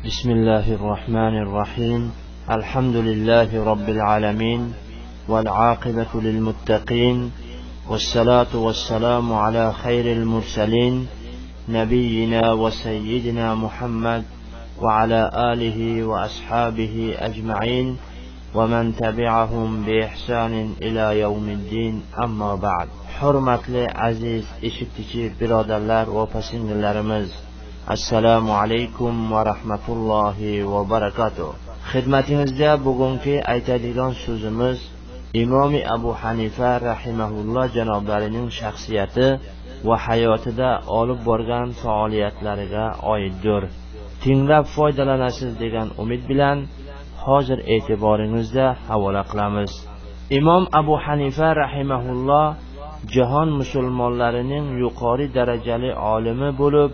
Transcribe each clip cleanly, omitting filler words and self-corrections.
بسم الله الرحمن الرحيم. الحمد لله رب العالمين والعاقبة للمتقين والصلاة والسلام على خير المرسلين نبينا وسيدنا محمد وعلى آله وأصحابه أجمعين ومن تبعهم بإحسان إلى يوم الدين. أما بعد. Hurmatli aziz eshituvchi birodarlar va opasingillarimiz, assalomu alaykum va rahmatullohi va barakatuh. Xizmatingizda bugungi aytadigan so'zimiz Imom Abu Hanifa rahimahulloh janoblarining shaxsiyati va hayotida olib borgan faoliyatlariga oiddir. Tinglab foydalanasiz degan umid bilan hozir e'tiboringizda havola qilamiz. Imom Abu Hanifa rahimahulloh jahon musulmonlarining yuqori darajali olimi bo'lib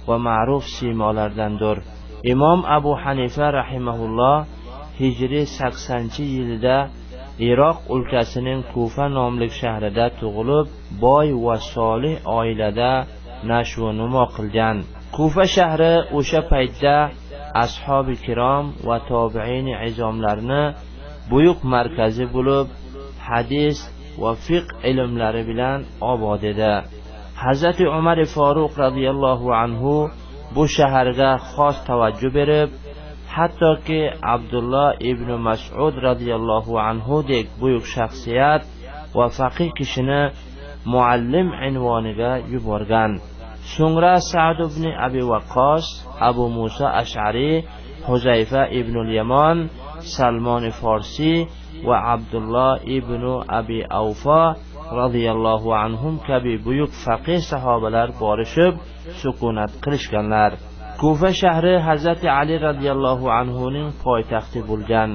va ma'ruf siymolardandir. Imom Abu Hanifa rahimahulloh hijriy 80-yilda Iroq o'lkasining Kufa nomli shahrida tug'ilib, boy va solih oilada nashv va numo qilgan. Kufa shahri o'sha paytda ashabi kirom va tobiin izomlarni buyuk markazi bo'lib, hadis va fiqh ilmlari bilan obod edi. Hazrati Umar Faruq radhiyallohu anhu bu shaharga xos tavajjuh berib, hattoki Abdulloh ibn Mas'ud radhiyallohu anhu dek buyuk shaxsiyat va faqih kishini muallim unvoniga yuborgan. So'ngra Sa'd ibn Abi Waqqas, Abu Musa Ash'ari, Huzayfa ibn al-Yaman, Salmon Farsi va Abdulloh ibn Abi Awfa radhiyallohu anhum kabi buyuk faqih sahobalar borishib sukunat qilishganlar. Kufa shahri Hazrati Ali radhiyallohu anhu ning poytaxti bo'lgan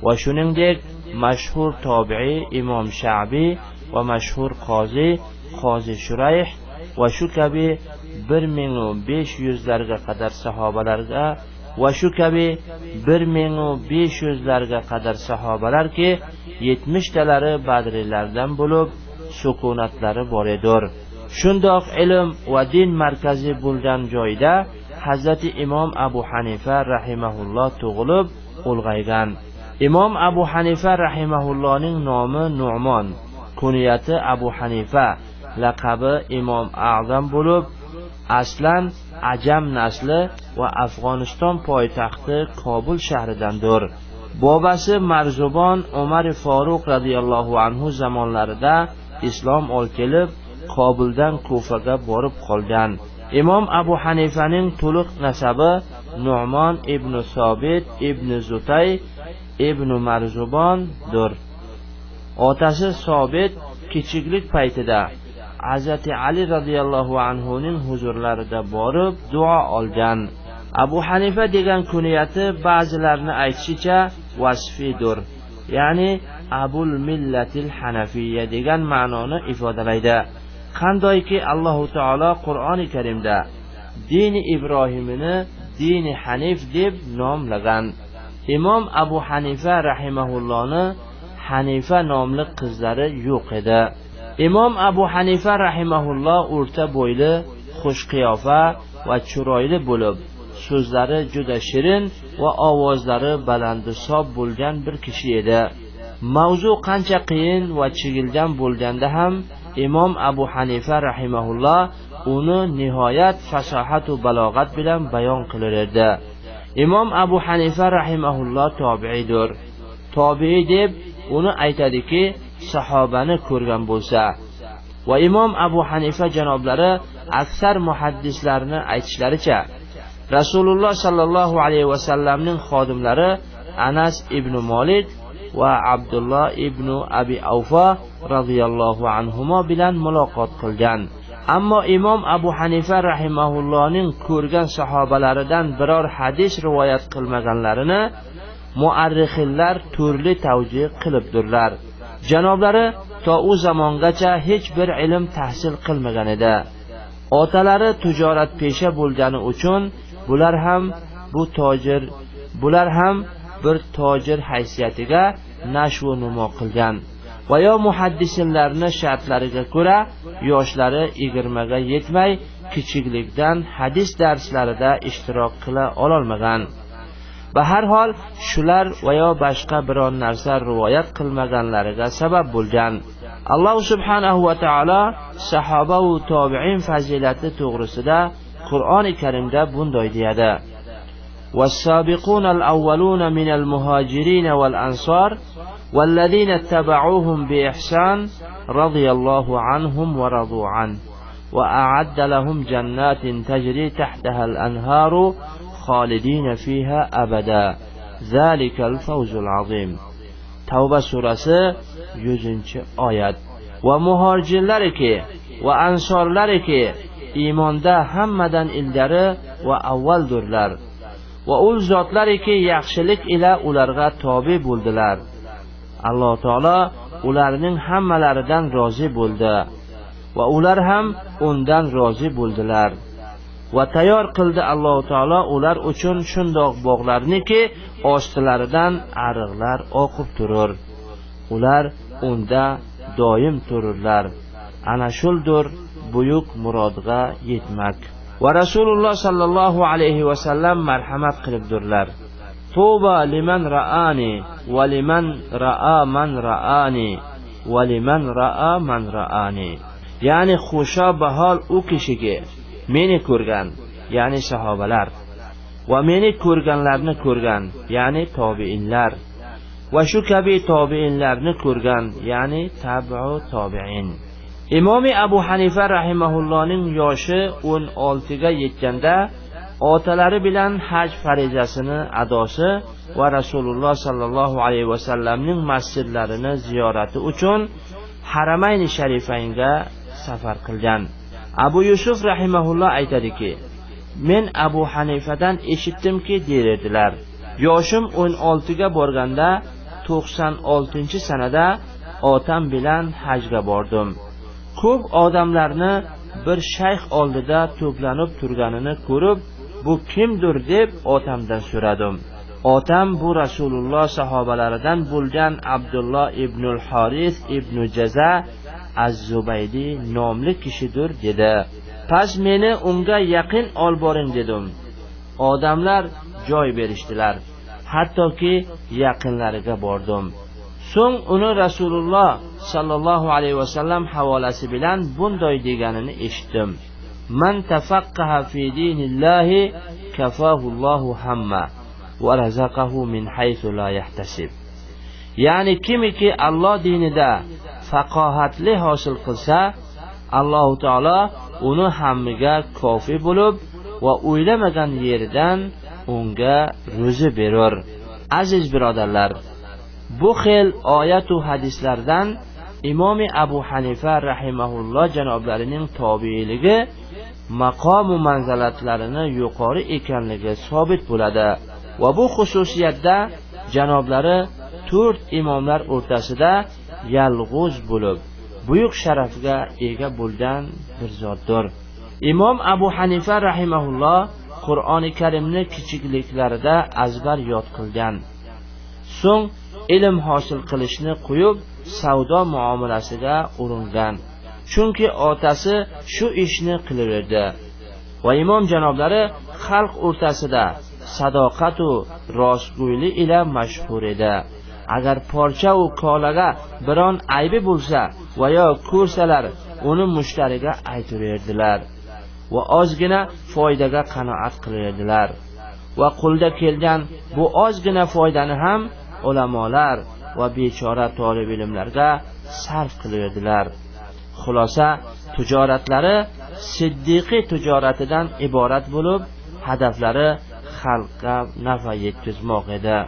va shuningdek mashhur tobiiy Imom Sha'biy va mashhur qozi Qozi Shurayh va shu kabi 1500 larga qadar sahobalarga va shu kabi 1500 larga qadar sahobalarki 70 talari badrilardan bo'lib sukunatlari bor edir. Shundoq ilm va din markazi bo'lgan joyda Hazrati Imom Abu Hanifa rahimahulloh tug'ilib ulg'aygan. Imom Abu Hanifa rahimahullohning nomi Nu'mon, kunyati Abu Hanifa, laqabi Imom A'zam bo'lib, aslan ajam nasli va Afg'oniston poytaxti Kobul shahridandir. Bobasi Marzubon Umar Faruq radhiyallohu anhu zamonlarida islom olib kelib, Kobuldan Kufaga borib qolgan. Imom Abu Hanifaning to'liq nasabi Nu'mon ibn Sobit ibn Zutay ibn Marzubondir. Otasi Sobit kichiklik paytida Hazrati Ali radhiyallohu anhu ning huzurlarida borib duo olgan. Abu Hanifa degan kunyati ba'zilarning aytishicha vasfidir, ya'ni Abul Millatil Hanafiyya degan ma'noni ifodalaydi. Qandayki Alloh taolo Qur'oni Karimda dini Ibrohimni dini Hanif deb nomlagan. Imom Abu Hanifa rahimahullohni Hanifa nomli qizlari yo'q edi. Imom Abu Hanifa rahimahulloh o'rta bo'yli, xushqiyofa va chiroyli bo'lib, so'zlari juda shirin va ovozlari balandisob bo'lgan bir kishi edi. Mavzu qancha qiyin va chigilgan bo'lganda ham Imom Abu Hanifa rahimahulloh uni nihoyat fasohat va balog'at bilan bayon qilar edi. Imom Abu Hanifa rahimahulloh tobiiydir. Tobiiy deb uni aytadiki, sahobani ko'rgan bo'lsa. Va Imom Abu Hanifa janoblari aksar muhaddislarni aytishlaricha Rasululloh sallallohu alayhi va sallamning xodimlari Anas ibn Malik va Abdulloh ibn Abi Awfa radhiyallohu anhuma bilan muloqot qilgan. Ammo Imom Abu Hanifa rahimahullohning ko'rgan sahobalaridan biror hadis rivoyat qilmaganlarini muarrixinlar turli tavjih qilibdirlar. Janoblari to u zamongacha hech bir ilm tahsil qilmagan edi. Otalari tijorat pesha bo'lgani uchun bular ham bir tojir haysiyatiga nashv va numo qilgan. Va yo muhaddisinlarning shartlariga ko'ra yoshlari 20 ga yetmay kichiklikdan hadis darslarida ishtirok qila ololmagan. Baharhol shular va yo boshqa biron narsa rivoyat qilmaganlariga sabab bo'lgan. Alloh subhanahu va taolo sahoba va tobiin fazilati to'g'risida Qur'oni Karimda bunday deyadi: والسابقون الأولون من المهاجرين والأنصار والذين اتبعوهم بإحسان رضي الله عنهم ورضوا عنه وأعد لهم جنات تجري تحتها الأنهار خالدين فيها أبدا ذلك الفوز العظيم. Tavba surasi 100-oyat. Va muhojirlarki va ansorlarki iymonda hammadan ilgari va avvaldurlar va u zotlarki yaxshilik ila ularga tobe bo'ldilar. Alloh taolo ularning hammalaridan rozi bo'ldi va ular ham undan rozi bo'ldilar. Va tayyor qildi Alloh taolo ular uchun shundoq bog'larniki ostilaridan ariqlar oqib turur. Ular unda doim tururlar. Ana shuldir buyuk murodga yetmak. Va Rasululloh sallallohu alayhi va sallam marhamat qilibdirlar: Tuba liman ra'ani va liman ra'a man ra'ani va liman ra'a man ra'ani. Ya'ni xusho bahol u kishiga meni ko'rgan, ya'ni sahobalar, va meni ko'rganlarni ko'rgan, ya'ni tobiinlar, va shu kabi tobiinlarni ko'rgan, ya'ni tabiu tobiin. Imomi Abu Hanifa rahimahullohning yoshi 16 ga yetganda otalari bilan haj farizasini adosi va Rasululloh sallallohu alayhi va sallamning masjidlarini ziyorati uchun Haramayni Sharifaynga safar qilgan. Abu Yusuf rahimahulloh aytadiki, men Abu Hanifadan eshitdimki, derdilar: yoshim 16 ga borganda 96-sanada otam bilan hajga bordim. Ko'p odamlarni bir shayx oldida to'planib turganini ko'rib, bu kimdir deb otamdan so'radim. Otam bu Rasululloh sahobalaridan bo'lgan Abdulloh ibn al-Haris ibn Jaza Az-Zubaydi nomli kishidir dedi. Pas meni unga yaqin olib boring dedim. Odamlar joy berishdilar. Hattoki yaqinlariga bordim. So'ng uni Rasululloh sallallohu alayhi vasallam havolasi bilan bunday deganini eshitdim: Man tafaqqaha fi dinillahi kafahu Allohu hamma va razaqahu min haythu la yahtasib. Ya'ni kimiki Alloh dinida faqohatli hosil qilsa, Alloh taolo uni hammiga kofi bo'lib va o'ylamagan yeridan unga ro'zi berur. Aziz birodarlar, bu xil oyat va hadislardan Imomi Abu Hanifa rahimahulloh janoblarining tobiiligi maqom va manzilatlarini yuqori ekanligi sobit bo'ladi. Va bu xususiyatda janoblari 4 imomlar o'rtasida yalg'uz bo'lib, buyuk sharafga ega bo'lgan bir zotdir. Imom Abu Hanifa rahimahulloh Qur'oni Karimni kichikliklarida azbar yod qilgan. So'ng ilm hosil qilishni qo'yib, savdo muomalasiga uringan. Chunki otasi shu ishni qilaverdi. Va imom janoblari xalq o'rtasida sadoqat va rostgo'ylik ila mashhur edi. Agar parcha va kolaga biron aybi bo'lsa va yo ko'rsalar, uni mushtariga aytaverdilar va ozgina foydaga qanoat qilardilar. Va qo'lda kelgan bu ozgina foydani ham ulamolar va bechora tolib ilmlarga sarf qilardilar. Xulosa, tijoratlari siddiqiy tijoratidan iborat bo'lib, hadaflari xalqqa nafa yetkazmoq edi.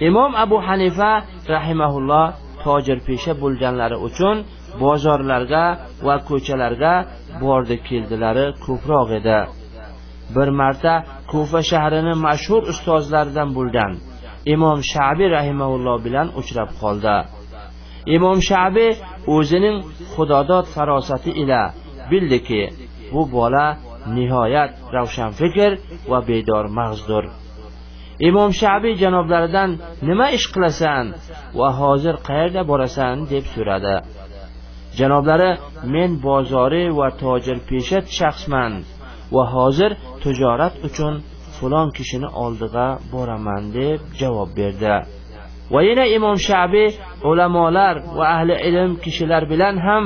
Imom Abu Hanifa rahimahulloh tojirpesha bo'lganlari uchun bozorlarga va ko'chalarga bordi keldilari ko'proq edi. Bir marta Kufa shahrini mashhur ustozlaridan bo'lgan Imom Sha'bi rahimahulloh bilan uchrab qoldi. Imom Sha'bi o'zining xudodod farosati ila bildiki, bu bola nihoyat ravshan fikr va bedor mag'zdir. Imom Sha'bi janoblaridan nima ish qilasan va hozir qayerda borasan deb so'radi. Janoblari, men bozori va tojir pesha shaxsman va hozir tijorat uchun falon kishini oldiga boraman deb javob berdi. Va yana Imom Sha'biy ulamolar va ahli ilm kishilar bilan ham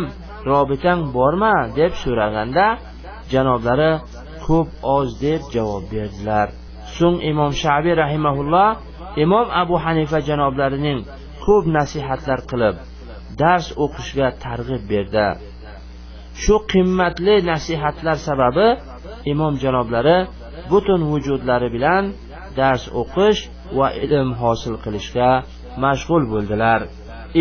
robitang bormi deb so'raganda janoblari ko'p oz deb javob berdilar. So'ng Imom Sha'biy rahimahulloh Imom Abu Hanifa janoblarining ko'p nasihatlar qilib dars o'qishga targ'ib berdi. Shu qimmatli nasihatlar sababi imom janoblari butun vujudlari bilan dars o'qish va ilm hosil qilishga mashg'ul bo'ldilar.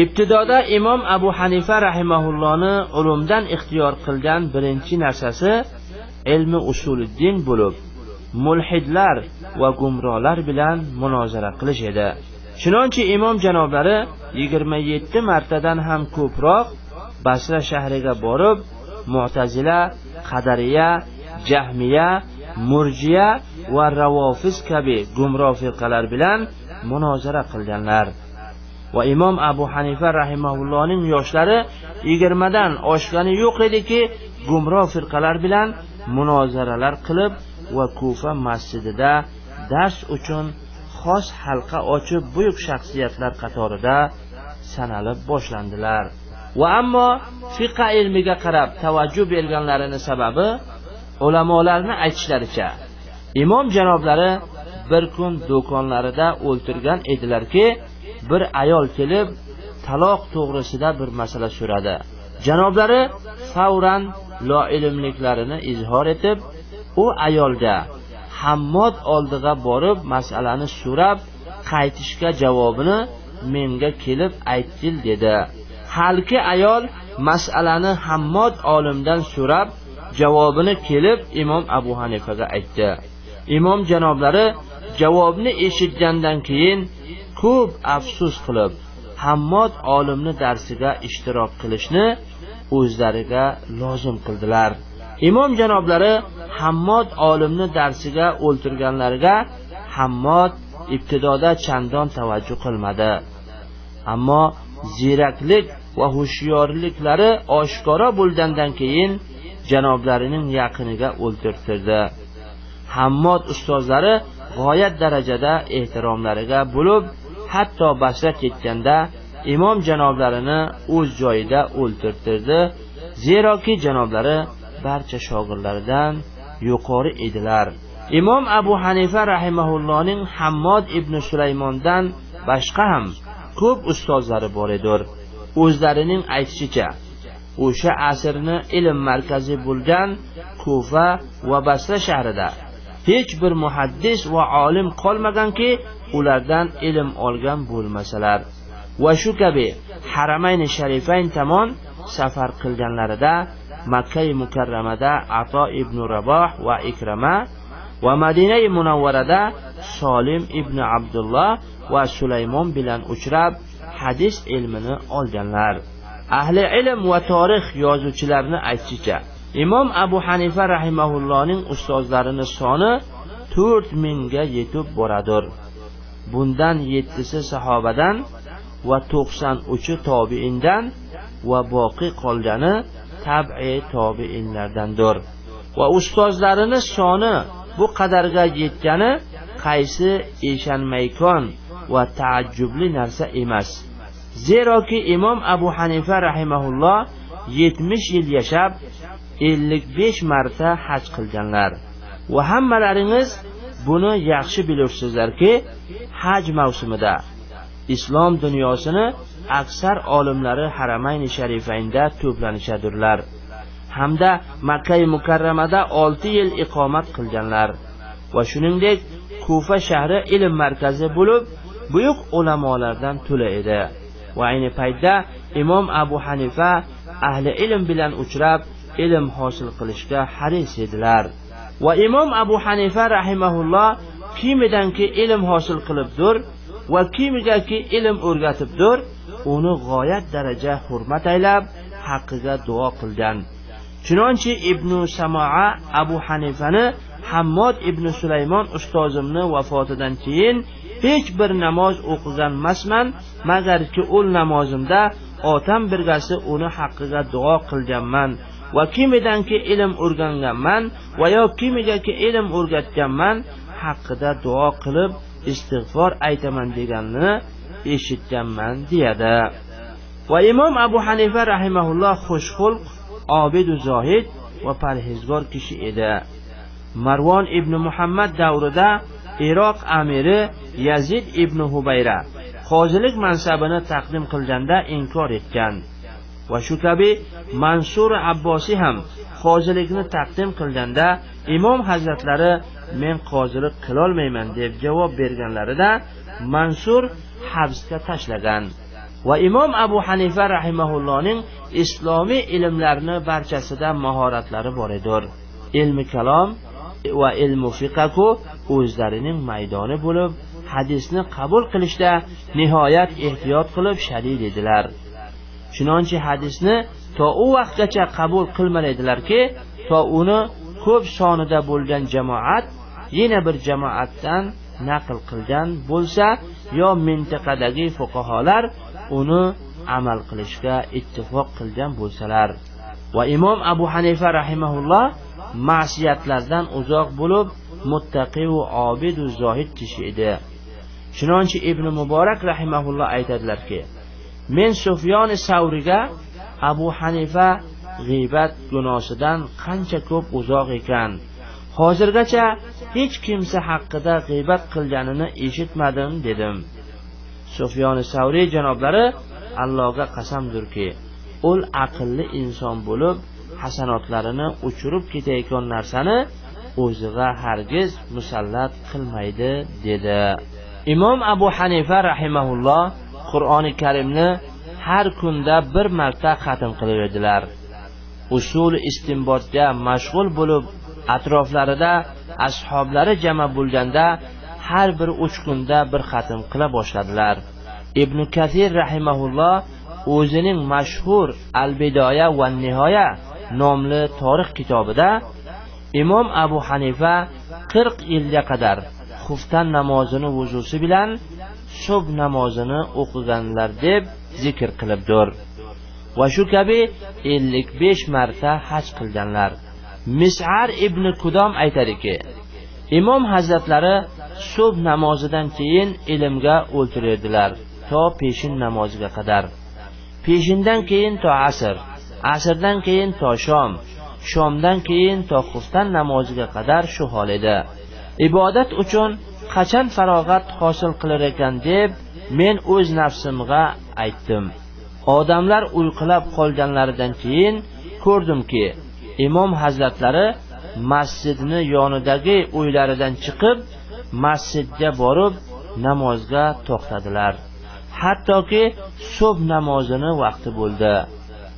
Ibtidoda Imom Abu Hanifa rahimahullohni ulumdan ixtiyor qilgan birinchi narsasi ilmi usuliddin bo'lib, mulhidlar va gumrohlar bilan munozara qilish edi. Chunonchi imom janoblari 27 martadan ham ko'proq Basra shahriga borib, Mu'tazila, Qadariya, Jahmiya, Murjiya va Ravofiz kabi gumroh firqalar bilan munozara qilganlar. Va Imom Abu Hanifa rahimahullohning yoshlari 20 dan oshgani yo'q ediki, gumroh firqalar bilan munozaralar qilib va Kufa masjidida dars uchun xos halqa ochib buyuk shaxsiyatlar qatorida sanalib boshlandilar. Va ammo fiqh ilmiga qarab tavajjuh berganlarini sababi ulamolarning aytishlaricha imom janoblari bir kun do'konlarida o'ltirgan edilarki, bir ayol kelib taloq to'g'risida bir masala so'radi. Janoblari favran loilimliklarini izhor etib, u ayolga Hammod oldiga borib masalani so'rab qaytishga javobini menga kelib aytgil dedi. Halki ayol masalani Hammod olimdan so'rab javobini kelib Imom Abu Hanifaga aytdi. Imom janoblari javobni eshitgandan keyin ko'p afsus qilib Hammod olimni darsiga ishtirok qilishni o'zlariga lozim qildilar. Imom janoblari Hammod olimni darsiga o'ltirganlariga Hammod ibtidoda chandon tavajjuh qilmadi. Ammo ziraklik va hushyorliklari oshkora bo'lgandan keyin janoblarining yaqiniga o'ltirtirdi. Hammod ustozlari g'oyat darajada ehtiromlariga bo'lib, hatto Basra ketganda imom janoblarini o'z joyida o'ltirtirdi, zeroki janoblari barcha shogirdlaridan yuqori edilar. Imom Abu Hanifa rahimahullohning Hammod ibn Sulaymondan boshqa ham ko'p ustozlari bor edi. O'zlarining aytishicha, o'sha asrni ilm markazi bo'lgan Kufa va Basra shahrida hech bir muhaddis va olim qolmaganki, ulardan ilm olgan bo'lmasalar. Va shu kabi Haramayn Sharifayn tomon safar qilganlarida Makka Mukarramada Ato ibn Raboh va Ikrama va Madina Munawvarada Solim ibn Abdulloh va Sulaymon bilan uchrab hadis ilmini olganlar. Ahli ilm va tarix yozuvchilarini aytishicha, Imom Abu Hanifa rahimahullohning ustozlarini soni 4000 ga yetib boradir. Bundan 7si sahobadan va 93 tobiindan va boqi qolgani tab'i tobiinlardandir. Va ustozlarini soni bu qadarga yetgani qaysi eshanmaykon va taajjubli narsa emas. Zeroki Imom Abu Hanifa rahimahulloh 70 yil yashab 55 marta haj qilganlar. Va hammalaringiz buni yaxshi bilursizlarki, haj mavsumida islom dunyosini aksar olimlari Haramayn Sharifaynda to'planishadurlar. Hamda Makka Mukarramada 6 yil iqomat qilganlar. Va shuningdek Kufa shahri ilm markazi bo'lib, buyuk ulamolardan to'la edi. Va ayni paytda Imom Abu Hanifa ahli ilm bilan uchrab ilm hosil qilishga haris edilar. Va Imom Abu Hanifa rahimahulloh kimidanki ilm hosil qilibdir va kimigaki ilm o'rgatibdir, uni g'oyat daraja hurmat aylab haqqiga duo qilgan. Chunonchi Ibn Samoa Abu Hanifani Hammod ibn Sulaymon ustozimni vafotidan keyin hech bir namoz o'qigan emasman, magarki ul namozimda otam birgasi uni haqqiga duo qilganman va kimidanki ilm o'rganganman va yo kimigaki ilm o'rgatganman, haqqida duo qilib istig'for aytaman deganini eshitganman deyadi. Va Imom Abu Hanifa rahimahulloh xushxulq, obidu zohid va parhezgor kishi edi. Marvon ibn Muhammad davrida Iroq amiri Yazid ibn Hubayra qozilik mansabini taqdim qilganda inkor etgan va shu kabi Mansur Abbosiy ham qozilikni taqdim qilganda Imom hazratlari men qozilik qilolmayman deb javob berganlarida Mansur habsga tashlagan. Va Imom Abu Hanifa rahimahullohning islomiy ilmlarini barchasida mahoratlari bor edi. Ilmi kalom va ilmu fiqh o'zlarining maydoni bo'lib, hadisni qabul qilishda nihoyat ehtiyot qilib shadid edilar. Chunonchi hadisni to u vaqtgacha qabul qilmar edilarki, to uni ko'p sonida bo'lgan jamoat yana bir jamoatdan naql qilgan bo'lsa, yo mintaqadagi fuqaholar uni amal qilishga ittifoq qilgan bo'lsalar. Va Imom Abu Hanifa rahimahulloh ma'siyatlardan uzoq bo'lib, muttaqi va obid va zohid kishi edi. Chunonchi Ibn Muborak rahimahulloh aytadilarki, men Sufyon Savriga Abu Hanifa g'iybat gunohidan qancha ko'p uzoq ekan, hozirgacha hech kimsa haqida g'iybat qilganini eshitmadim dedim. Sufyon Savriy janoblari Allohga qasamdirki, u aqlli inson bo'lib, hasanotlarini uchirib ketayotgan narsani o'ziga hargiz musallat qilmaydi dedi. Imom Abu Hanifa rahimahulloh Qur'oni Karimni har kunda bir marta xatm qilar edilar. Usul istinbotga mashg'ul bo'lib, atroflarida ashoblari jama bo'lganda har bir 3 kunda bir xatm qila boshladilar. Ibn Kathir rahimahulloh o'zining mashhur Al-Bidoya va Nihoya nomli tarix kitobida Imom Abu Hanifa 40 yilga qadar xuftan namozini vuzusi bilan subh namozini o'qiganlar deb zikr qilibdir. Va shu kabi 55 marta haj qilganlar. Mis'ar ibn Kudom aytadiki, Imom hazratlari subh namozidan keyin ilmga o'ltirardilar to peshin namoziga qadar. Peshindan keyin to asr, asrdan keyin to shom, shomdan keyin to xuftan namoziga qadar shu hol edi. Ibodat uchun qachon farog'at hosil qilar ekan deb men o'z nafsimga aytdim. Odamlar uyqulab qolganlaridan keyin ko'rdimki, Imom hazratlari masjidni yonidagi uylaridan chiqib masjidga borib namozga to'xtadilar. Hattoki subh namozini vaqti bo'ldi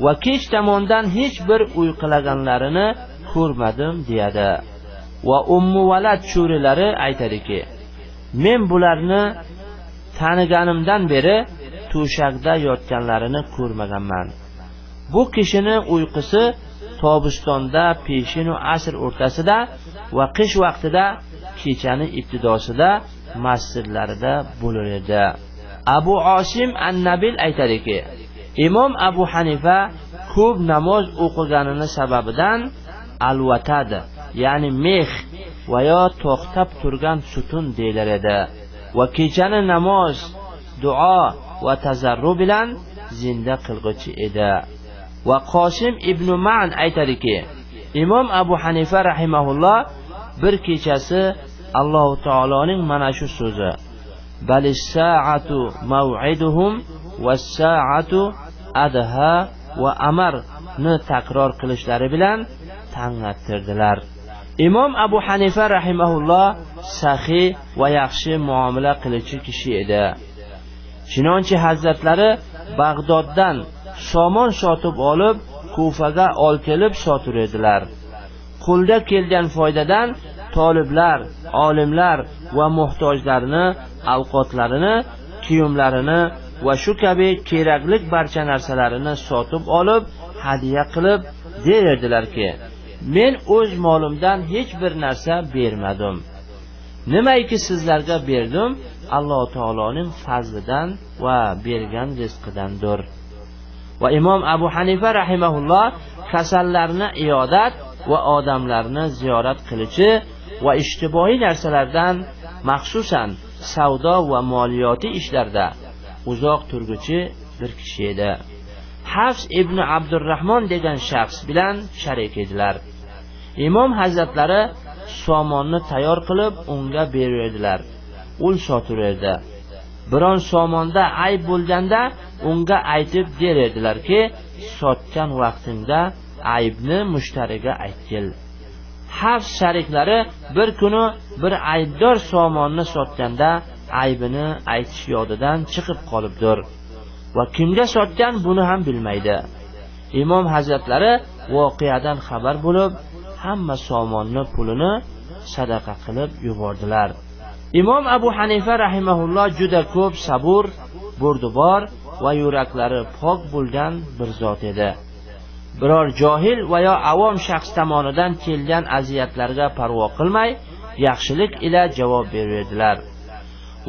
va kech tomondan hech bir uyqulaganlarini ko'rmadim deyadi. Va Ummu Valad cho'rilari aytadiki, men bularni taniganimdan beri to'shakda yotganlarini ko'rmaganman. Bu kishini uyqusi tobistonda peshin va asr o'rtasida va qish vaqtida kechani ibtidosida masjidlarida bo'lar edi. Abu Osim an-Nabil aytadiki, Imom Abu Hanifa ko'p namoz o'qiganini sababidan alvatadi, ya'ni mex va yo to'xtab turgan sutun deyilar edi va kechani namoz, duo va tazarru bilan zinda qilg'uchi edi. Va Qosim ibn Ma'an aytadiki, Imom Abu Hanifa rahimahulloh bir kechasi Alloh taoloning mana shu so'zi: Balis-sa'atu maw'iduhum was-sa'atu adha va amar ni takror qilishlari bilan tanglattirdilar. Imom Abu Hanifa rahimahulloh saxiy va yaxshi muomala qiluvchi kishi edi. Chunonchi hazratlari Bag'doddan somon sotib olib, Kufaga olib kelib sotir edilar. Qo'lda kelgan foydadan toliblar, olimlar va muhtojlarni ovqatlarini, kiyimlarini va shu kabi kerakli barcha narsalarini sotib olib, hadiya qilib derdilarki, men o'z molimdan hech bir narsa bermadim. Nimaiki sizlarga berdim, Alloh taoloning fazlidan va bergan rizqidandir. Va Imom Abu Hanifa rahimahulloh kasallarni iyodat va odamlarni ziyorat qilishi va ijtimoiy narsalardan, maxsusan savdo va moliyotiy ishlarda uzoq turguchi bir kishi edi. Hafs ibn Abdurrahmon degan shaxs bilan sharik edilar. Imom hazratlari somonni tayyor qilib unga bererdilar. Ul sotirerdi. Biron somonda ayb bo'lganda unga aytib bererdilarki, sotgan vaqtingda aybni mushtariga aytgil. Hafs shariklari bir kuni bir aybdor somonni sotganda aybini aytish yodidan chiqib qolibdir va kimga sotgan buni ham bilmaydi. Imom hazratlari voqeadan xabar bo'lib, hamma somonni pulini sadaqa qilib yubordilar. Imom Abu Hanifa rahimahulloh juda ko'p sabr, burdibor va yuraklari pok bo'lgan bir zot edi. Biror johil va yo avom shaxs tomonidan kelgan aziyatlarga parvo qilmay, yaxshilik ila javob bererdilar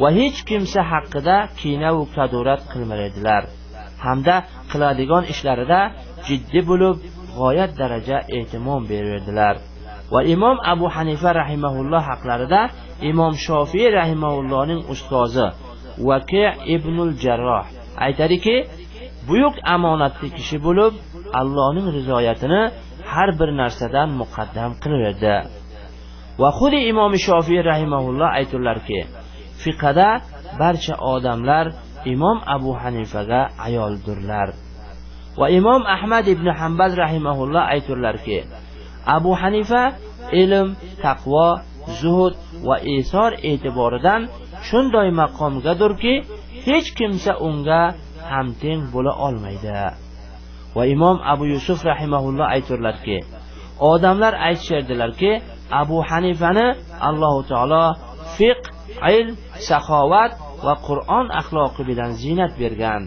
va hech kimsa haqida kina va kadurat qilmaydilar. Hamda qiladigan ishlarida jiddiy bo'lib, g'oyat daraja e'timom bererdilar. Va Imom Abu Hanifa rahimahulloh haqlarida Imom Shofiy rahimahullohning ustozi Vaki' ibnul Jarroh aytadiki, buyuk amonatli kishi bo'lib, Allohning rizoyatini har bir narsadan muqaddam qilardi. Va xuddi Imom Shofiy rahimahulloh aytdilarki, fiqhda barcha odamlar Imom Abu Hanifaga ayoldirlar. Va Imom Ahmad ibn Hanbal rahimahulloh aytdilarki, Abu Hanifa ilm, taqvo, zuhud va isor e'tiboridan shunday maqomgadurki, hech kimsa unga hamteng bo'la olmaydi. Va Imom Abu Yusuf rahimahulloh aytdilarki, odamlar aytishardilarki, Abu Hanifani Alloh taolo fiqh, ilm, saxovat va Qur'on axloqi bilan zinat bergan.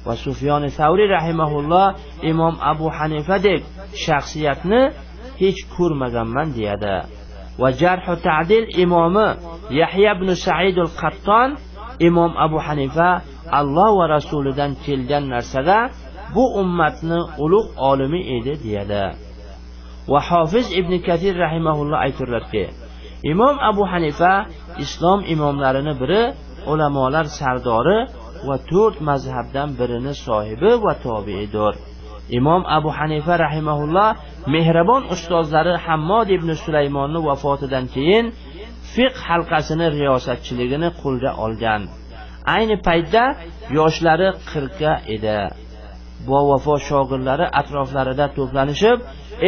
Va Sufyon Savri rahimahulloh Imom Abu Hanifadek shaxsiyatni hech ko'rmaganman deyadi. Va jarh va ta'dil imomi Yahya ibn Sa'id al-Qatton Imom Abu Hanifa Alloh va rasulidan kelgan narsada bu ummatni ulug' olimi edi deyadi. Va Hofiz ibn Kathir rahimahulloh aytdilarki, Imom Abu Hanifa islom imomlarini biri, ulamolar sardori va 4 mazhabdan birini sohibi va tobiidir. Imom Abu Hanifa rahimahulloh mehribon ustozlari Hammod ibn Sulaymonni vafotidan keyin fiqh halqasini riyosatchiligini qo'lga olgan. Ayni paytda yoshlari 40 ga edi. Bovafo shogirdlari atroflarida to'planishib,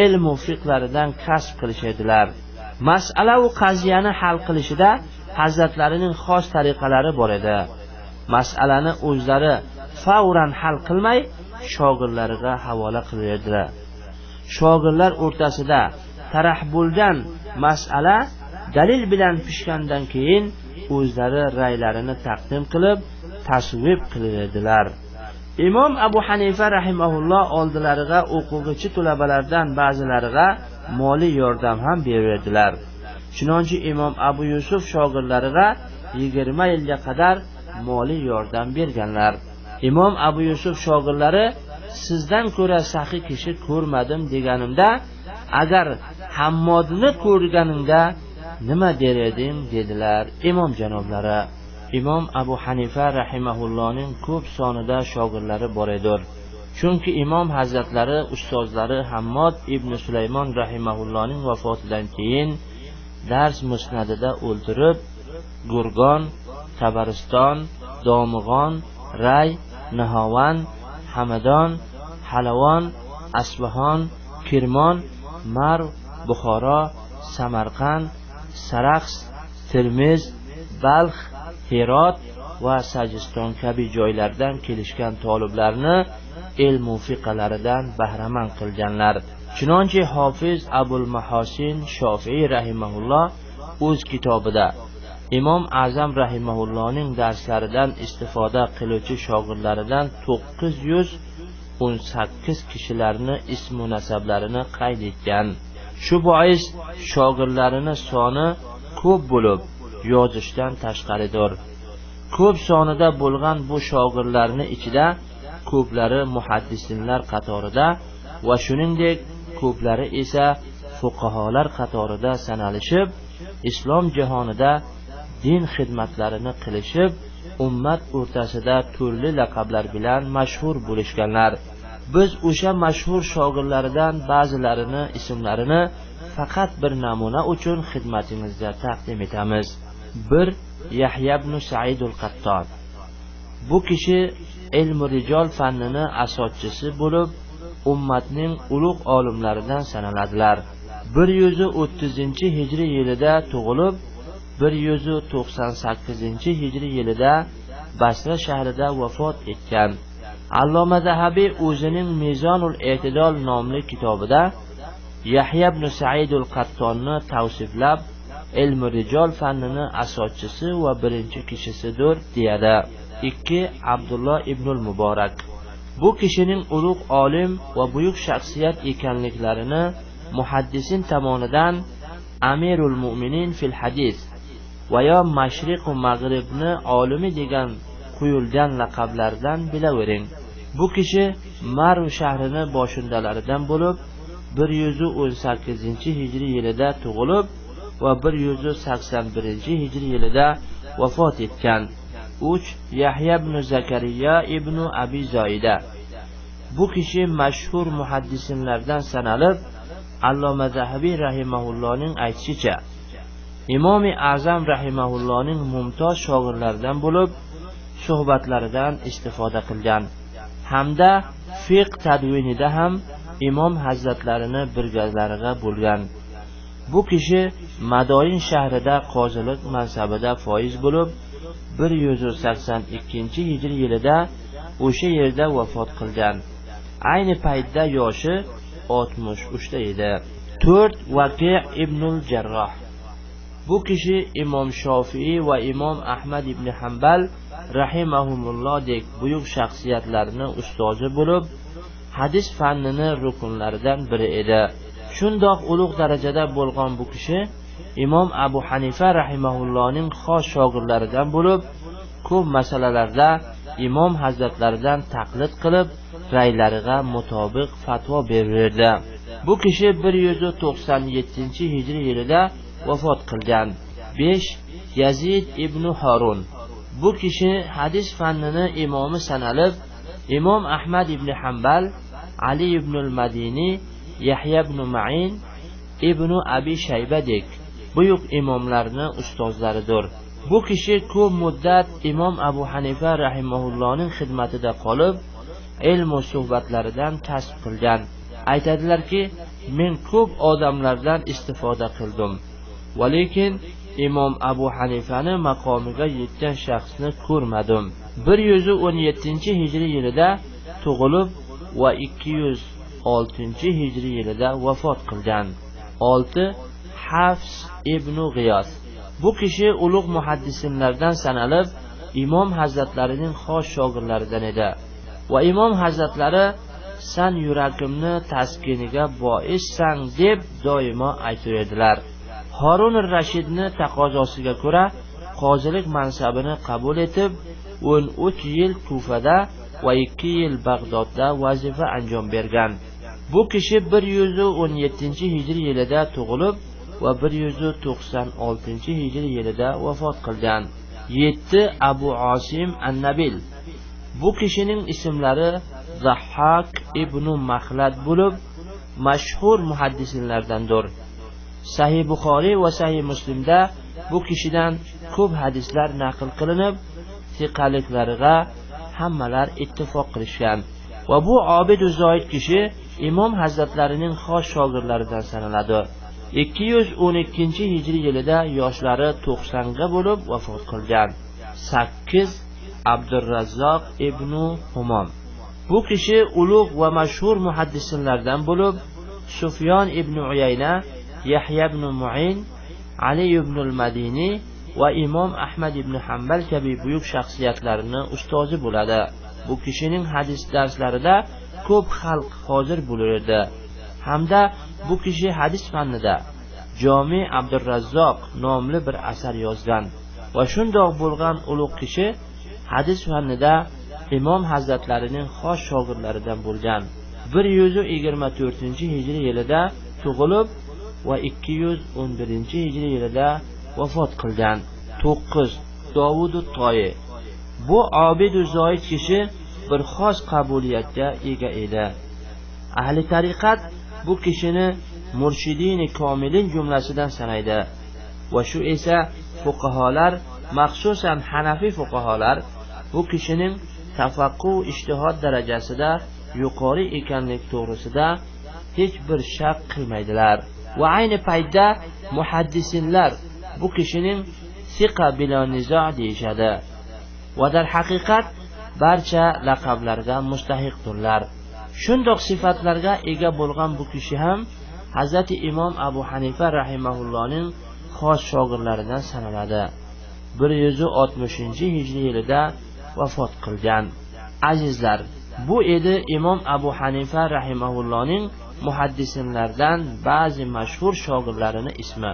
ilm va fiqhlaridan kasb qilishadilar. Masala va qaziyani hal qilishida hazratlarining xos tariqalari bor edi. Masalani o'zlari favran hal qilmay, shogirdlariga havola qilardilar. Shogirdlar o'rtasida tarah bo'lgan masala dalil bilan pishgandan keyin o'zlari raylarini taqdim qilib, tasvib qilardilar. Imom Abu Hanifa rahimahulloh oldilariga o'quvchi talabalardan ba'zilariga moliy yordam ham berardilar. Chunonchi Imom Abu Yusuf shogirdlariga 20 yilga qadar moliy yordam berganlar. Imom Abu Yusuf shogirdlari sizdan ko'ra saxiy kishi ko'rmadim deganimda, agar Hammodni ko'rganingda nima der eding dedilar imom janoblari. Imom Abu Hanifa rahimahullohning ko'p sonida shogirdlari bor edi. Chunki imom hazratlari ustozlari Hammod ibn Sulaymon rahimahullohning vafotidan keyin dars musnadida o'ltirib, Gurgon, Tabariston, Domig'on, Ray, Nihovan, Hamadon, Halavon, Asbahon, Kirmon, Marv, Buxoro, Samarqand, Saraxs, Termiz, Balx, Herot va Sajiston kabi joylardan kelishgan toliblarni ilm va fiqhlaridan bahramand qilganlar. Chunonchi Hofiz Abul Mahosin Shofiy rahimahulloh o'z kitobida Imom Azam rahimahullohning darslaridan istifoda qiluvchi shogirdlaridan 918 kishilarni ism va nasablarini qayd etgan. Shu bois shogirdlarining soni ko'p bo'lib, yozishdan tashqaridir. Ko'p sonida bo'lgan bu shogirdlarning ichida ko'plari muhaddisinlar qatorida va shuningdek ko'plari esa fuqaholar qatorida sanalishib, islom jahonida din xizmatlarini qilishib, ummat o'rtasida turli laqablar bilan mashhur bo'lishganlar. Biz o'sha mashhur shogirdlaridan ba'zilarini ismlarini faqat bir namuna uchun xizmatingizda taqdim etamiz. 1. Yahya ibn Sa'id al-Qattan. Bu kishi ilm-i rijol fannini asoschisi bo'lib, ummatning ulug' olimlaridan sanaladilar. 130-hijriy yilida tug'ilib, 198-hijriy yilida Basra shahrida vafot etgan. Alloma Zahabiy o'zining Mizonul E'tidol nomli kitobida Yahya ibn Sa'id al-Qattonni tavsiflab, ilm-i rijol fannini asoschisi va birinchi kishisidir deyadi. 2. Abdulloh ibn Muborak. Bu kishining ulug' olim va buyuk shaxsiyat ekanliklarini muhaddisin tomonidan Amirul Mu'minin fil hadis va yo Mashriq va Mag'ribni olimi degan qo'yilgan laqablardan bilavering. Bu kishi Marv shahrini boshindalaridan bo'lib, 118-hijriy yilida tug'ilib va 181-hijriy yilida vafot etgan. 3. Yahya ibn Zakariya ibn Abi Zoida. Bu kishi mashhur muhaddisinlardan sanalib, Alloma Zahabiy rahimahullohning aytishicha, Imomi Azam rahimahullohning mumtoz shogirdlaridan bo'lib, suhbatlaridan istifoda qilgan hamda fiqh tadvinida ham imom hazratlarini birgalariga bo'lgan. Bu kishi Madoin shahrida qozilik mansabida foiz bo'lib, 182-hijriy yilida o'sha yerda vafot qilgan. Ayni paytda yoshi 63 da edi. 4. Vaqi' ibnul Jarroh. Bu kishi Imom Shofiiy va Imom Ahmad ibn Hanbal rahimahumullohdek buyuk shaxsiyatlarning ustozi bo'lib, hadis fannini rukunlaridan biri edi. Shundoq ulug' darajada bo'lgan bu kishi Imom Abu Hanifa rahimahullohning xos shogirdlaridan bo'lib, ko'p masalalarda imom hazratlaridan taqlid qilib, raylariga mutobiq fatvo bererdi. Bu kishi 197-hijriy yilida vafot qilgan. 5. Yazid ibn Harun. Bu kishi hadis fannini imomi sanalib, Imom Ahmad ibn Hanbal, Ali ibn al-Madini, Yahya ibn Ma'in, ibn Abi Shaybadek buyuk imomlarning ustozlaridir. Bu kishi ko'p muddat Imom Abu Hanifa rahimahullohning xizmatida qolib, ilm va suhbatlaridan kasb qilgan. Aytadilarki, men ko'p odamlardan istifoda qildim. Va lekin Imom Abu Hanifani maqomiga yetgan shaxsni ko'rmadim. 117-hijriy yilida tug'ilib va 206-hijriy yilida vafot qilgan. 6. Hafs ibn G'iyos. Bu kishi ulug' muhaddisinlardan sanalib, imom hazratlarining xos shogirdlaridan edi. Va imom hazratlari san yuragimni taskiniga boissan deb doimo aytirdilar. Harun ar-Rashidni taqozosiga ko'ra qozilik mansabini qabul etib, 13 yil Kufada va 2 yil Bag'dodda vazifa anjom bergan. Bu kishi 117-hijriy yilida tug'ilib va 196-hijriy yilida vafot qilgan. 7. Abu Osim an-Nabil. Bu kishining ismlari Zahhak ibn Makhlad bo'lib, mashhur muhaddisinlardandir. Sahih Buxoriy va Sahih Muslimda bu kishidan ko'p hadislar naql qilinib, siqaliklariga hammalar ittifoq qilishgan. Va bu obid zoid kishi imom hazratlarining xos shogirdlaridan sanaladi. 212-hijriy yilida yoshlari 90 ga bo'lib vafot qilgan. 8. Abdurrazzoq ibn Humom. Bu kishi ulug' va mashhur muhaddisinlardan bo'lib, Sufyon ibn Uyayna, Yahya ibn Mu'in, Ali ibn al-Madini va Imom Ahmad ibn Hanbal kabi buyuk shaxsiyatlarning ustozi bo'ladi. Bu kishining hadis darslarida ko'p xalq hozir bo'lardi. Hamda bu kishi hadis fannida Jomi Abdurrazzoq nomli bir asar yozgan va shundoq bo'lgan ulug' kishi hadis fannida imom hazratlarining xos shogirdlaridan bo'lgan. 124-hijriy yilida tug'ilib va 211 hijriy yilida vafot qilgan. 9. Dovud Toyi. Bu obidu zoid kishi bir xos qabuliyatga ega edi. Ahli tariqat bu kishini murshidini komilin jumlasidan sanaydi va shu esa fuqaholar, maxsusan Hanafiy fuqaholar bu kishining tafaqquh ijtihod darajasida yuqori ekanlik to'g'risida hech bir shak qilmaydilar. Va ayni paytda muhaddisinlar bu kishining siqa bila nizo deyishadi. Va darhaqiqat barcha laqablarga mustahiqdirlar. Shundoq sifatlarga ega bo'lgan bu kishi ham Hazrati Imom Abu Hanifa rahimahullohning xos shogirdlaridan sanaladi. 160 hijriy yilida vafot qilgan. Azizlar, bu edi Imom Abu Hanifa rahimahullohning muhaddisinlardan ba'zi mashhur shogirdlarini ismi.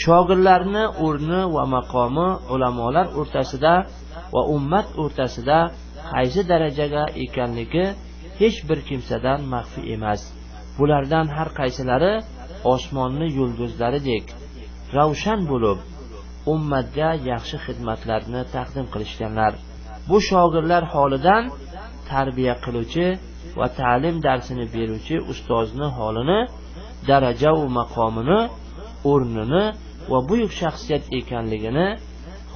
Shogirdlarni o'rni va maqomi ulamolar o'rtasida va ummat o'rtasida qaysi darajaga ekanligi hech bir kimsadan maxfiy emas. Bulardan har qaysilari osmonni yulduzlaridek ravshan bo'lib, ummatga yaxshi xizmatlarni taqdim qilishganlar. Bu shogirdlar holidan tarbiya qiluvchi va ta'lim darsini beruvchi ustozni holini, daraja va maqomini, o'rnini va buyuk shaxsiyat ekanligini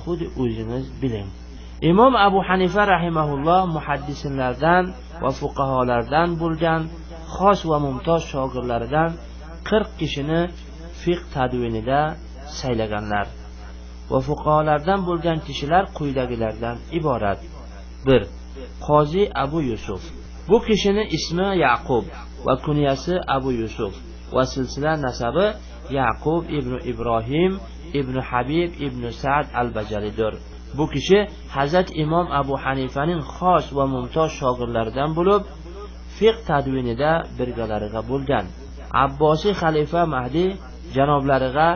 xuddi o'zingiz biling. Imom Abu Hanifa rahimahulloh muhaddisinlardan va fuqaholardan bo'lgan xos va mumtoz shogirdlaridan 40 kishini fiqh tadvinida saylaganlar. Va fuqaholardan bo'lgan kishilar quyidagilardan iborat. 1. Qozi Abu Yusuf. Bu kishini ismi Yaqub va kunyasi Abu Yusuf va silsila nasabi Yaqub ibn Ibrohim ibn Habib ibn Sa'd al-Bajalidir. Bu kishi Hazrat Imom Abu Hanifaning xos va mumtoz shogirdlaridan bo'lib, fiqh tadvinida birgalariga bo'lgan. Abbosiy xalifa Mahdi janoblariga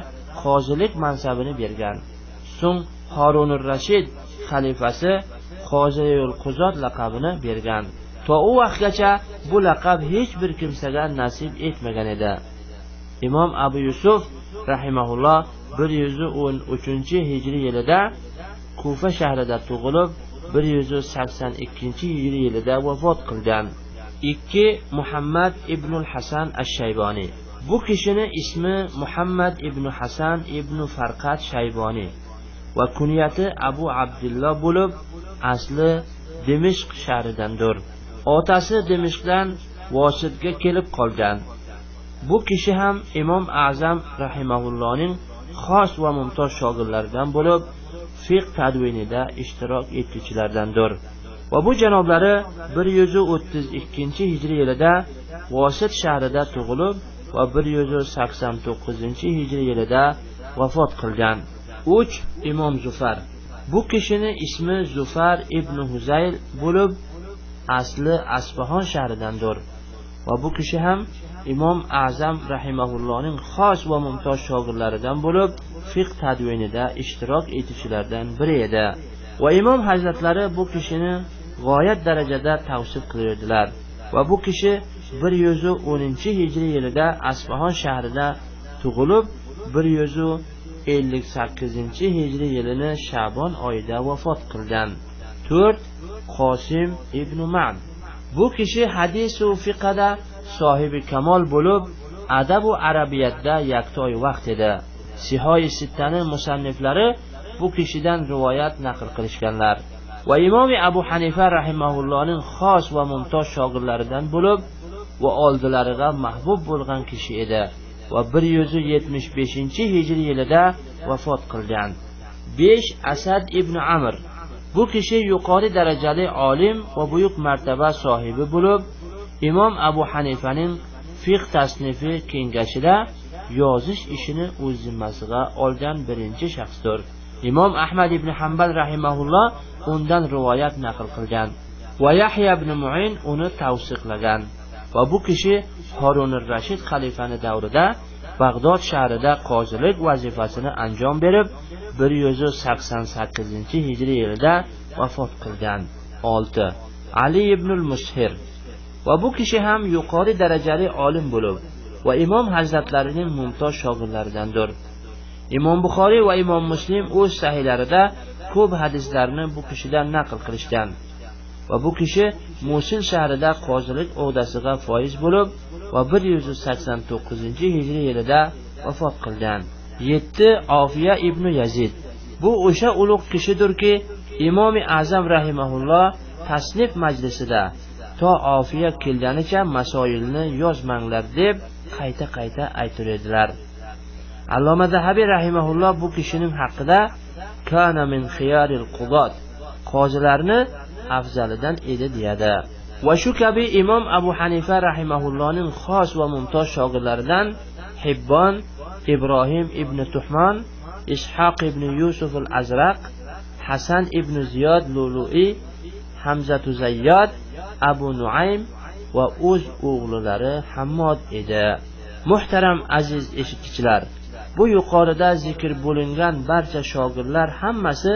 qozilik mansabini bergan. So'ng Horunur Rashid xalifasi Qoziyul Quzot laqabini bergan. To u vaqtgacha bu laqab hech bir kimsaga nasib etmagan edi. Imom Abu Yusuf rahimahulloh 113 hijriy yilida Kufa shahrida tug'ilib, 182 hijriy yilida vafot qilgan. 2. Muhammad ibn Hasan ash-Shayboniy. Bu kishini ismi Muhammad ibn Hasan ibn Farqat Shayboniy va kunyati Abu Abdulloh bo'lib, asli Dimishq shahridandir. Otasi Dimishqdan Vositga kelib qolgan. Bu kishi ham Imom A'zam rahimahullohning xos va mumtoz shogirdlaridan bo'lib, fiqh tadvinida ishtirok etuvchilardandir. Va bu janoblari 132 hijriy yilida Vosit shahrida tug'ilib va 189 hijriy yilida vafot qilgan. 3. Imom Zufar. Bu kishini ismi Zufar ibn Huzayl bo'lib, asli Asfahon shahridandir. Va bu kishi ham Imom A'zam rahimahullohning xos va mumtoz shogirdlaridan bo'lib, fiqh tadvinida ishtirok etuvchilardan biri edi. Va imom hazratlari bu kishini g'oyat darajada tavsif qiladilar. Va bu kishi 110 hijriy yilida Asfahon shahrida tug'ilib, 158 hijriy yilini Shabon oyida vafot qilgan. 4. Qosim ibn Ma'n. Bu kishi hadis va fiqhda sohibi kamol bo'lib, adab va arabiyatda yaktoy vaqt edi. Sihoyi Sittani musanniflari bu kishidan rivoyat naql qilishganlar. Va Imom Abu Hanifa rahimahullohning xos va mumtoz shogirdlaridan bo'lib, va oldilariga mahbub bo'lgan kishi edi va 175 hijriy yilida vafot qilgan. 5. Asad ibn Amr. Bu kishi yuqori darajali olim va buyuk martaba sohibi bo'lib, Imom Abu Hanifaning fiqh tasnifi kengashida yozish ishini o'z zimmasiga olgan birinchi shaxsdir. Imom Ahmad ibn Hanbal rahimahulloh undan rivoyat naql qilgan va Yahya ibn Mu'in uni tavsiqlagan. Va bu kishi Horunur Rashid xalifani davrida Bag'dod shahrida qozilik vazifasini anjom berib, 188 hijriy yilida vafot qilgan. 6. Ali ibn al-Mushir. Va bu kishi ham yuqori darajali olim bo'lib, Va imom hazratlarining mumtoz shogirdlaridandir. Imom Buxoriy va Imom Muslim o'z sahihlarida ko'p hadislarni bu kishidan naql qilishgan. Va bu kishi Musil shahrida qozilik o'dasiga foiz bo'lib va 189-hijriy yilida vafot qilgan. 7. Ofiya ibn Yazid. Bu o'sha ulug' kishidirki, Imomi Azam rahimahulloh tasnif majlisida to Ofiya kelganicha masoilni yozmanglar deb qayta-qayta aytiradilar. Alloma Zahabiy rahimahulloh bu kishining haqida kana min xiyaril qudot, qozilarni afzalidan edi deyadi. Va shu kabi Imom Abu Hanifa rahimahullohning xos va mumtoz shogirdlaridan Hibbon, Ibrohim ibn Tuhmon, Ishoq ibn Yusuf al-Azraq, Hasan ibn Ziyod Lulu'i, Hamzatu Zayyod, Abu Nuaym va o'z o'g'illari Hammod edi. Muhtaram aziz eshituvchilar, bu yuqorida zikr bo'lingan barcha shogirdlar hammasi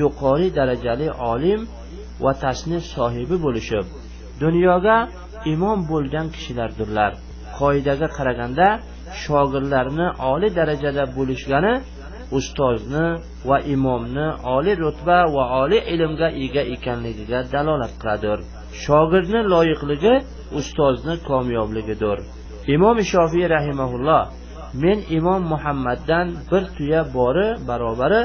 yuqori darajali olim va tasnif sohibi bo'lishib, dunyoga imom bo'lgan kishilardirlar. Qoidaga qaraganda shogirdlarni oliy darajada bo'lishgani ustozni va imomni oliy rutba va oliy ilmga ega ekanligiga dalolat qiladir. Shogirdni loyiqligi ustozni komyobligidir. Imom Shofiy rahimahulloh men Imom Muhammaddan bir tuya bori barobari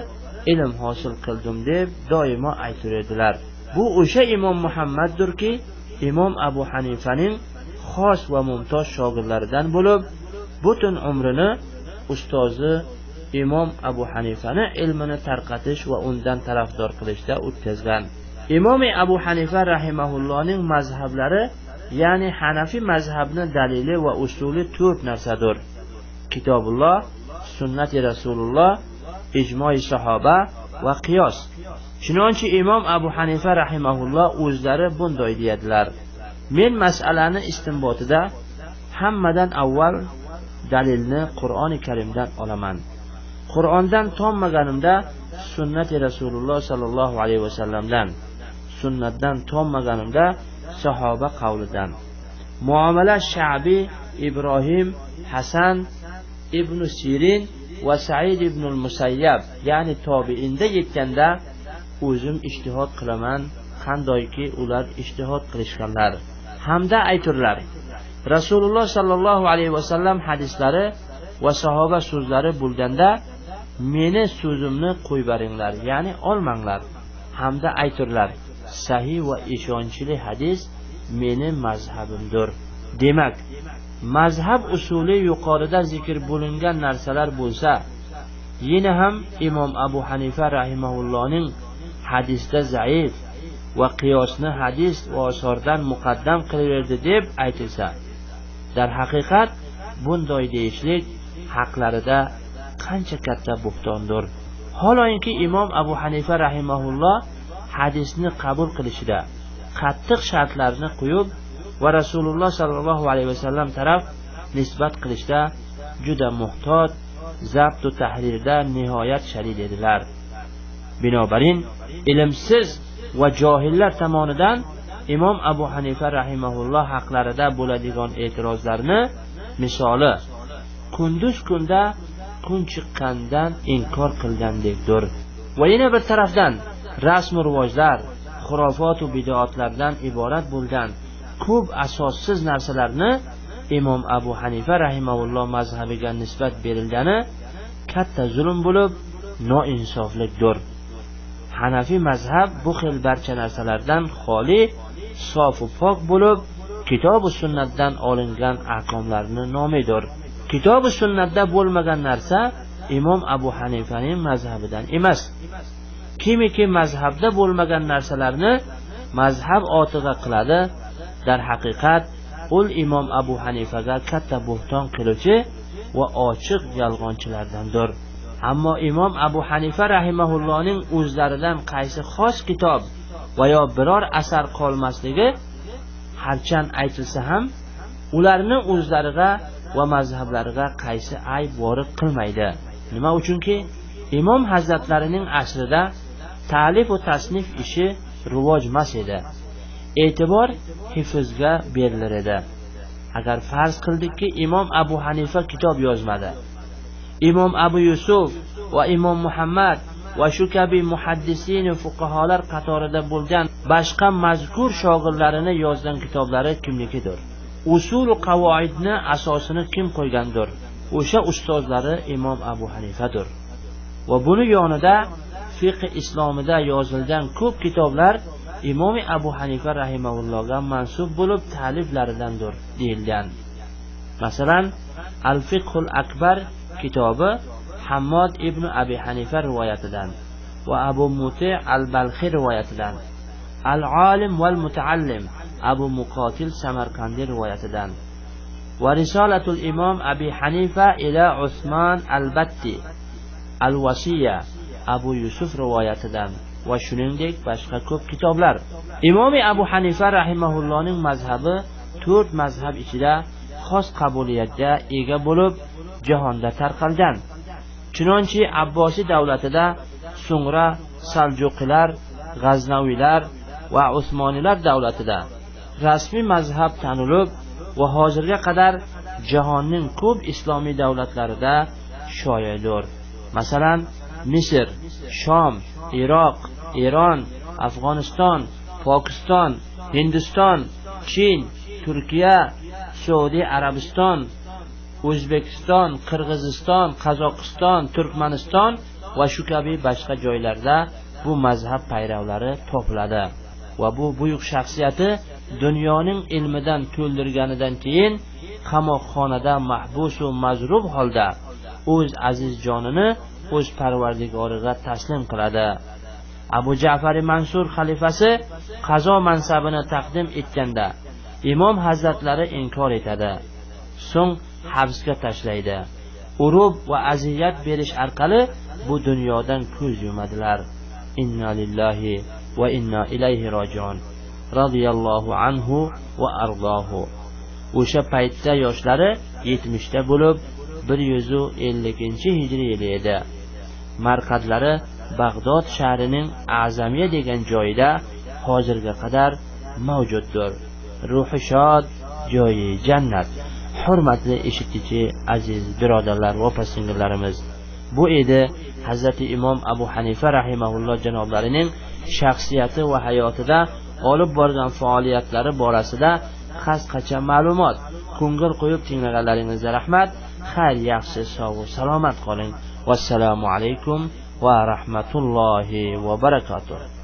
ilm hosil qildim deb doimo aytiradilar. Bu o'sha Imom Muhammaddirki, Imom Abu Hanifaning xos va mumtoz shogirdlaridan bo'lib, butun umrini ustozi Imom Abu Hanifani ilmini tarqatish va undan tarafdor qilishda o'tkazgan. Imom Abu Hanifa rahimahullohning mazhablari, ya'ni Hanafi mazhabini dalili va usuli 4 narsadir: Kitobulloh, sunnati Rasululloh, ijmoi sahoba va qiyos. Chunonchi Imom Abu Hanifa rahimahulloh o'zlari bunday deyadilar: men masalani istinbotida hammadan avval dalilni Qur'oni Karimdan olaman. Qur'ondan tonmaganimda sunnati Rasululloh sallallohu alayhi vasallamdan, sunnatdan tonmaganimda sahoba qavlidan. Muomala Sha'bi, Ibrohim, Hasan ibn Sirin va Said ibn al-Musayyab, ya'ni tobiinda yetganda o'zim ijtihod qilaman, qandoyki ular ijtihod qilishganlar. Hamda ayturlar: Rasululloh sallallohu alayhi vasallam hadislari va sahoba so'zlari bo'lganda meni so'zimni qo'yib beringlar, ya'ni olmanglar. Hamda ayturlar: sahih va ishonchli hadis meni mazhabimdir. Demak, mazhab usuli yuqorida zikr bo'lingan narsalar bo'lsa, yana ham Imom Abu Hanifa rahimahullohning hadisda zaif va qiyosni hadis va osordan muqaddam qilaverdi deb aytilsa, darhaqiqat bunday deyishlik haqlarida qancha katta bo'xtondir. Holonki Imom Abu Hanifa rahimahulloh hadisni qabul qilishida qattiq shartlarni qo'yib va Rasululloh sallallohu alayhi vasallam taraf nisbat qilishda juda muhtot, zabt va tahrirda nihoyat shadid edilar. Binobarin ilmsiz va johillar tomonidan Imom Abu Hanifa rahimahulloh haqlarida bo'ladigan e'tirozlarni misoli kunduz kunda kun chiqqandan inkor qilgandekdir. Va yana bir tarafdan rasm rivojlar, xurofot va bid'atlardan iborat bo'lgan ko'p asossiz narsalarni Imom Abu Hanifa rahimahulloh mazhabiga nisbat berilgani katta zulm bo'lib, noinsoflikdir. Hanafi mazhab bu xil barcha narsalardan xoli, sof va pok bo'lib, kitob va sunnatdan olingan ahkomlarni nomidir. Kitob va sunnatda bo'lmagan narsa Imom Abu Hanifaning mazhabidan emas. Kimiki mazhabda bo'lmagan narsalarni mazhab otig'a qiladi, darhaqiqat ul Imom Abu Hanifaga katta bo'xton qiluvchi va ochiq yolg'onchilardandir. Ammo Imom Abu Hanifa rahimahullohning o'zlaridan qaysi xos kitob va yo biror asar qolmasligi harchand aytilsa ham, ularni o'zlariga va mazhablariga qaysi ayb vorid qilmaydi. Nima uchunki Imom hazratlarining asrida ta'lif va tasnif ishi rivojmas edi. E'tibor hifzga berilar edi. Agar farz qildikki, Imom Abu Hanifa kitob yozmadi, Imom Abu Yusuf va Imom Muhammad va shu kabi muhaddisin va fuqaholar qatorida bo'lgan boshqa mazkur shogirdlarini yozgan kitoblari kimnikidir? Usul qavoidni asosini kim qo'ygandir? O'sha ustozlari Imom Abu Hanifadir. Va buni yonida fiqh islomida yozilgan ko'p kitoblar Imom Abu Hanifa rahimahullohga mansub bo'lib ta'liflaridandir deyilgan. Masalan, Al-Fiqhul Akbar kitobi Hammod ibn Abi Hanifa rivoyatidan va Abu Muti al-Balxi rivoyatidan, Al-Olim val Mutaallim Abu Muqotil Samarqandi rivoyatidan va Risolatul Imom Abi Hanifa ila Usmon al-Batti Al-Vasiya Abu Yusuf rivoyatidan va shuningdek boshqa ko'p kitoblar. Imom Abu Hanifa rahimahullohning mazhabi 4 mazhab ichida xos qabuliyatga ega bo'lib jahonda tarqalgan. Chunonchi Abbosiy davlatida, so'ngra Saljuqilar, G'aznaviylar va Usmoniylar davlatida rasmiy mazhab tanilib va hozirga qadar jahonning ko'p islomiy davlatlarida shoyidir. Masalan, Misr, Shom, Iroq, Eron, Afg'oniston, Pokiston, Hindiston, Chin, Turkiya, Saudiya Arabiston, O'zbekiston, Qirg'iziston, Qozog'iston, Turkmaniston va shu kabi boshqa joylarda bu mazhab payravlari topiladi. Va bu buyuk shaxsiyati dunyoning ilmidan to'ldirganidan keyin qamoqxonada mahbus va mazrub holda o'z aziz jonini o'z parvardigoriga taslim qiladi. Abu Ja'far Mansur xalifasi qazo mansabini taqdim etganda Imom hazratlari inkor etadi. So'ng habsga tashlaydi. Urub va aziyat berish orqali bu dunyodan ko'z yumadilar. Inna lillahi va inna ilayhi rojiun. Radiyallohu anhu va ardohu. O'sha paytda yoshlari 70 ta bo'lib, 150-hijriy yili edi. Marqadlari Bag'dod shahrining Azamiya degan joyida hozirga qadar mavjuddir. Ruhi shod, joyi jannat. Hurmatli eshituvchi aziz birodarlar va opa-singillarimiz, bu edi Hazrati Imom Abu Hanifa rahimahulloh janoblarining shaxsiyati va hayotida olib borgan faoliyatlari borasida qisqacha ma'lumot. Ko'ngil qo'yib tinglaganlaringizga rahmat. Xayr, yaxshi, sog' va salomat qoling. Vassalomu alaykum va rahmatullohi va barakatuh.